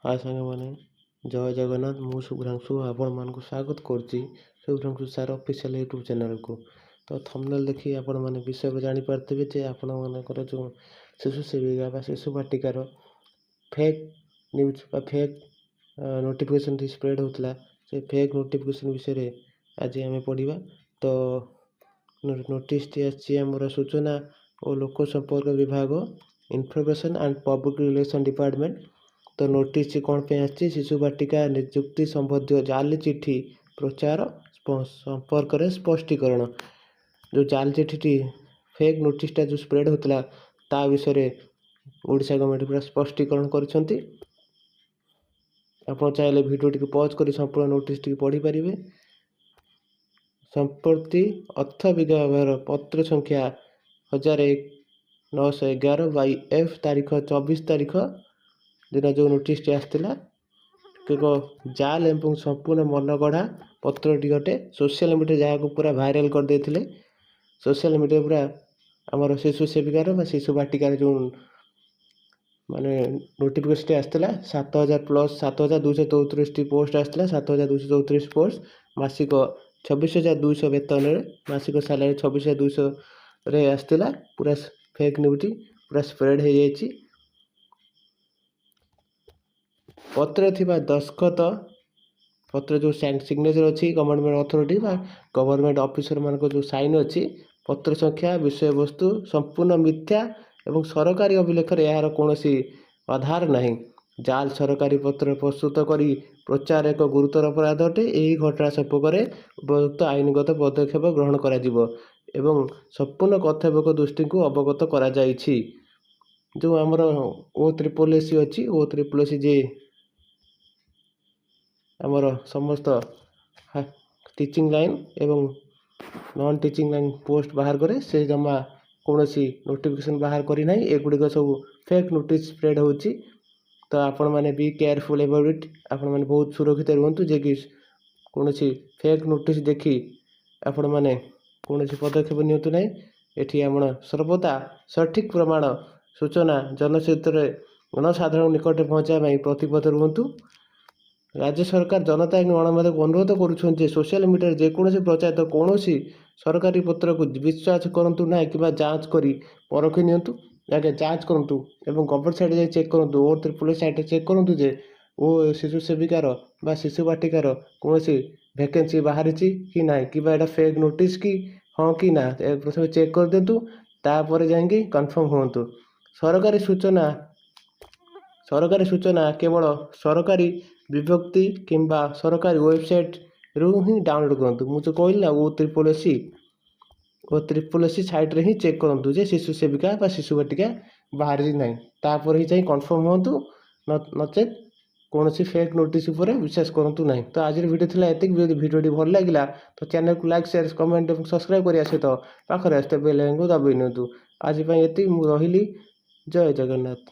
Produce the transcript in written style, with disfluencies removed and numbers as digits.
ହାଏ ସାଙ୍ଗମାନେ, ଜୟ ଜଗନ୍ନାଥ। ମୁଁ ଶୁଭ୍ରାଂଶୁ, ଆପଣମାନଙ୍କୁ ସ୍ୱାଗତ କରୁଛି ଶୁଭ୍ରାଂଶୁ ସାର୍ ଅଫିସିଆଲ୍ ୟୁଟ୍ୟୁବ୍ ଚ୍ୟାନେଲ୍କୁ। ତ ଥମ୍ବନେଲ୍ ଦେଖି ଆପଣମାନେ ବିଷୟରେ ଜାଣିପାରିଥିବେ ଯେ ଆପଣମାନଙ୍କର ଯେଉଁ ଶିଶୁ ସେବିକା ବା ଶିଶୁ ବାଟିକାର ଫେକ୍ ନ୍ୟୁଜ୍ ବା ଫେକ୍ ନୋଟିଫିକେସନ୍ଟି ସ୍ପ୍ରେଡ଼୍ ହେଉଥିଲା, ସେ ଫେକ୍ ନୋଟିଫିକେସନ୍ ବିଷୟରେ ଆଜି ଆମେ ପଢ଼ିବା। ତ ନୋଟିସ୍ଟି ଆସିଛି ଆମର ସୂଚନା ଓ ଲୋକ ସମ୍ପର୍କ ବିଭାଗ, Information and Public Relation Department। ତ ନୋଟିସ୍ କ'ଣ ପାଇଁ ଆସିଛି? ଶିଶୁ ବାଟିକା ନିଯୁକ୍ତି ସମ୍ବନ୍ଧୀୟ ଜାଲି ଚିଠି ପ୍ରଚାର ସମ୍ପର୍କରେ ସ୍ପଷ୍ଟୀକରଣ। ଯେଉଁ ଜାଲି ଚିଠିଟି, ଫେକ୍ ନୋଟିସ୍ଟା ଯେଉଁ ସ୍ପ୍ରେଡ଼୍ ହେଉଥିଲା, ତା ବିଷୟରେ ଓଡ଼ିଶା ଗଭର୍ଣ୍ଣମେଣ୍ଟ ପୁରା ସ୍ପଷ୍ଟୀକରଣ କରିଛନ୍ତି। ଆପଣ ଚାହିଁଲେ ଭିଡ଼ିଓଟିକୁ ପଜ୍ କରି ସମ୍ପୂର୍ଣ୍ଣ ନୋଟିସ୍ଟିକୁ ପଢ଼ିପାରିବେ। ସମ୍ପ୍ରତି ଅର୍ଥ ବିଭାଗର ପତ୍ର ସଂଖ୍ୟା 1911/F, ତାରିଖ 24 ତାରିଖ ଦିନ ଯେଉଁ ନୋଟିସ୍ଟି ଆସିଥିଲା, ଏକ ଜାଲ ଏବଂ ସମ୍ପୂର୍ଣ୍ଣ ମନଗଢ଼ା ପତ୍ରଟି ଅଟେ। ସୋସିଆଲ ମିଡ଼ିଆ ଯାହାକୁ ପୁରା ଭାଇରାଲ କରିଦେଇଥିଲେ। ସୋସିଆଲ ମିଡ଼ିଆ ପୁରା ଆମର ଶିଶୁ ସେବିକାର ବା ଶିଶୁ ବାଟିକାର ଯେଉଁ ମାନେ ନୋଟିଫିକେସନ୍ଟି ଆସିଥିଲା, 7000 ପ୍ଲସ୍, 7234ଟି ପୋଷ୍ଟ ଆସିଥିଲା। 7234 ପୋଷ୍ଟ, ମାସିକ 26,200 ବେତନରେ, ମାସିକ ସାଲାରୀ 26,200ରେ ଆସିଥିଲା। ପୁରା ଫେକ୍ ନ୍ୟୁଜ୍ଟି ପୁରା ସ୍ପ୍ରେଡ଼୍ ହେଇଯାଇଛି। ପତ୍ରରେ ଥିବା ଦସ୍ତଖତ, ପତ୍ର ଯେଉଁ ସିଗ୍ନେଚର୍ ଅଛି, ଗଭର୍ଣ୍ଣମେଣ୍ଟ ଅଥରିଟି ବା ଗଭର୍ଣ୍ଣମେଣ୍ଟ ଅଫିସରମାନଙ୍କ ଯେଉଁ ସାଇନ୍ ଅଛି, ପତ୍ର ସଂଖ୍ୟା, ବିଷୟବସ୍ତୁ ସମ୍ପୂର୍ଣ୍ଣ ମିଥ୍ୟା ଏବଂ ସରକାରୀ ଅଭିଲେଖରେ ଏହାର କୌଣସି ଆଧାର ନାହିଁ। ଜାଲ ସରକାରୀ ପତ୍ର ପ୍ରସ୍ତୁତ କରି ପ୍ରଚାର ଏକ ଗୁରୁତର ଅପରାଧ ଅଟେ। ଏହି ଘଟଣା ସମ୍ପର୍କରେ ଉପଯୁକ୍ତ ଆଇନଗତ ପଦକ୍ଷେପ ଗ୍ରହଣ କରାଯିବ ଏବଂ ସମ୍ପୂର୍ଣ୍ଣ କର୍ତ୍ତୃପକ୍ଷ ଦୃଷ୍ଟିକୁ ଅବଗତ କରାଯାଇଛି। ଯେଉଁ ଆମର ଓ ତ୍ରିପଲ୍ ଏସ୍ ସି ଅଛି, ଓ ତ୍ରିପଲ୍ ଏସ୍ ସି ଯେ ଆମର ସମସ୍ତ ଟିଚିଂ ଲାଇନ୍ ଏବଂ ନନ୍ ଟିଚିଂ ଲାଇନ୍ ପୋଷ୍ଟ ବାହାର କରେ, ସେ ଜମା କୌଣସି ନୋଟିଫିକେସନ୍ ବାହାର କରିନାହିଁ। ଏଗୁଡ଼ିକ ସବୁ ଫେକ୍ ନୋଟିସ୍ ସ୍ପ୍ରେଡ଼୍ ହେଉଛି। ତ ଆପଣମାନେ ବି କେୟାରଫୁଲ୍ ଏବାଉଟ୍ ଇଟ୍। ଆପଣମାନେ ବହୁତ ସୁରକ୍ଷିତ ରୁହନ୍ତୁ ଯେ କି କୌଣସି ଫେକ୍ ନୋଟିସ୍ ଦେଖି ଆପଣମାନେ କୌଣସି ପଦକ୍ଷେପ ନିଅନ୍ତୁ ନାହିଁ। ଏଠି ଆପଣ ସର୍ବଦା ସଠିକ୍ ପ୍ରମାଣ ସୂଚନା ଜନକ୍ଷେତ୍ରରେ ଜନସାଧାରଣଙ୍କ ନିକଟରେ ପହଞ୍ଚାଇବା ପାଇଁ ପ୍ରତିବଦ୍ଧ ରୁହନ୍ତୁ। ରାଜ୍ୟ ସରକାର ଜନତା ଏବଂ ଗଣମାଧ୍ୟମକୁ ଅନୁରୋଧ କରୁଛନ୍ତି ଯେ ସୋସିଆଲ ମିଡ଼ିଆରେ ଯେକୌଣସି ପ୍ରଚାରିତ କୌଣସି ସରକାରୀ ପତ୍ରକୁ ବିଶ୍ୱାସ କରନ୍ତୁ ନାହିଁ କିମ୍ବା ଯାଞ୍ଚ କରି ପରଖି ନିଅନ୍ତୁ। ଆଗେ ଯାଞ୍ଚ କରନ୍ତୁ ଏବଂ ଗଭର୍ଣ୍ଣମେଣ୍ଟ ସାଇଟ୍ ଯାଇ ଚେକ୍ କରନ୍ତୁ, ଓ ତ୍ରିପୁଲ ସାଇଟ୍ରେ ଚେକ୍ କରନ୍ତୁ ଯେ ଓ ଶିଶୁ ସେବିକାର ବା ଶିଶୁ ବାଟିକାର କୌଣସି ଭ୍ୟାକେନ୍ସି ବାହାରିଛି କି ନାହିଁ, କିମ୍ବା ଏଇଟା ଫେକ୍ ନୋଟିସ୍ କି ହଁ କି ନା, ପ୍ରଥମେ ଚେକ୍ କରିଦିଅନ୍ତୁ, ତାପରେ ଯାଇକି କନଫର୍ମ ହୁଅନ୍ତୁ। ସରକାରୀ ସୂଚନା କେବଳ ସରକାରୀ ବିଜ୍ଞପ୍ତି କିମ୍ବା ସରକାରୀ ୱେବସାଇଟ୍ରୁ ହିଁ ଡାଉନଲୋଡ଼୍ କରନ୍ତୁ। ମୁଁ ଯେଉଁ କହିଲି ନା, ଓ ତ୍ରିପଲ୍ ଏସ୍ ସି ସାଇଟ୍ରେ ହିଁ ଚେକ୍ କରନ୍ତୁ ଯେ ଶିଶୁ ସେବିକା ବା ଶିଶୁ ବାଟିକା ବାହାରିଛି ନାହିଁ। ତାପରେ ହିଁ ଯାଇ କନଫର୍ମ ହୁଅନ୍ତୁ, ନଚେତ୍ କୌଣସି ଫେକ୍ ନୋଟିସ୍ ଉପରେ ବିଶ୍ୱାସ କରନ୍ତୁ ନାହିଁ। ତ ଆଜିର ଭିଡ଼ିଓ ଥିଲା ଏତିକି। ଯଦି ଭିଡ଼ିଓଟି ଭଲ ଲାଗିଲା, ତ ଚ୍ୟାନେଲକୁ ଲାଇକ୍, ସେୟାର, କମେଣ୍ଟ ଏବଂ ସବସ୍କ୍ରାଇବ୍ କରିବା ସହିତ ପାଖରେ ଆସୁଥିବା ବେଲ୍ ଆଇକନ୍କୁ ଦବାଇ ନିଅନ୍ତୁ। ଆଜି ପାଇଁ ଏତିକି, ମୁଁ ରହିଲି। ଜୟ ଜଗନ୍ନାଥ।